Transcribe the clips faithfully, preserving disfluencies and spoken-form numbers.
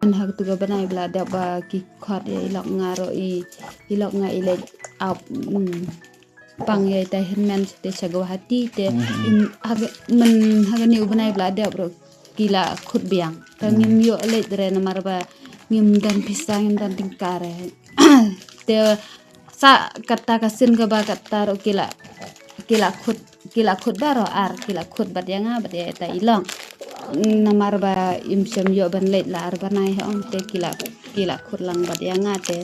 Hak tu ka bnai ba la dep ba ki khot ïa i lok nga ruh i, i lok nga i leit ap, mm, pang ïa i tai hynmen te sha Guwahati te, mm, im, hak, men hak ni u bnai ba la dep ruh ki la khot biang. Te, mm, ngim ïoh leit re namar ba ngim don pisa, ngim don tyngka re. Te sa kata ka sien kaba kata ruh ki la, ki la khot, ki la khot baroh ar, ki la khot bad ïa nga bad ïa ita i lok. Namar ba im shym ïoh ban leit la ar bnai ha ong te ki la, ki la khot lang bad ïa nga te.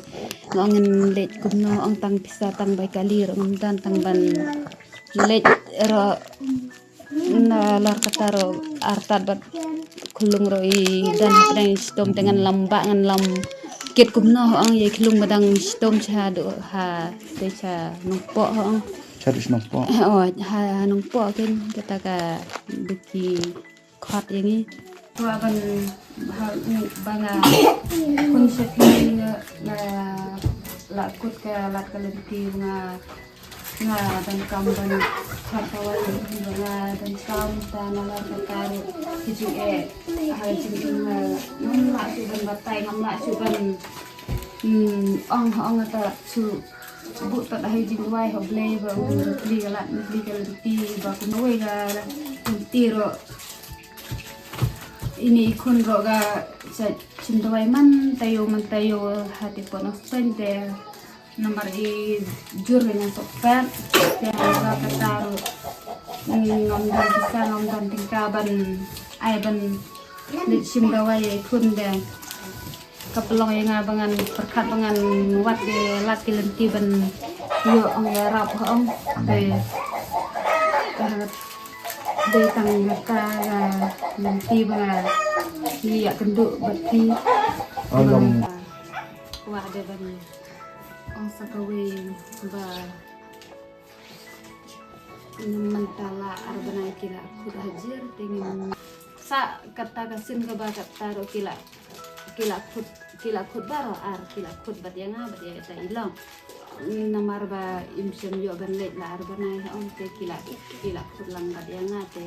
Nga ong ngin leit kumno ong tang pisa tang bai kali ruh ngim don tang ban leit ruh. Na lar kata ruh artat bad khulung ruh i don hapdeng shitom te ngan lam ba ngan lam kit kumno ong ïa khulung ba dang shitom sha du ha te sha Nongpoh ong. Sha du sha Nongpoh. Oh, ha, ha Nongpoh ken kata ka duki khot ïa ngi. Wa ban ha u ba nga khun sha phi nga, nga la kut ka lad ka lynti nga, nga donkam ban khot dawai, nga donkam ta na la ka kar ki jingeh ha jingim nga ngam lah shuh ban batai, ngam lah shuh ban, hmm, ong ong ta shuh bud pat ha jingduwai ha Blei ba u pli ka lad pli ka lynti ba kumno wei ka lynti ruh. Ini i khun ruh ka sa chim dawai man taïew man taïew ha te pon of pen te namar i jur ïa nga sok pet te ha ka kata ruh ngam don pisa ngam don tyngka ban ai ban leit chim dawai ïa i khun te. Ka pynlong ïa nga ba ngan pyrkhat ba ngan wad ïa lad ki lynti ban ïoh ong ïarap ha ong. Te ka dei tang ïa ka lynti ba nga ïa kynduh bad ki. Alam. Wah dei ban ong sa kawei ba Mynta la ar bnai ki la khut hajir te ngin sa kata ka sien kaba kata ruh ki la, ki la khut, ki la khut baroh ar ki la khut bad ïa nga bad ïa ita i lok. Namar ba im shym ïoh ban leit la ar bnai ha ong te ki la, ki la khut lang bad ïa nga te.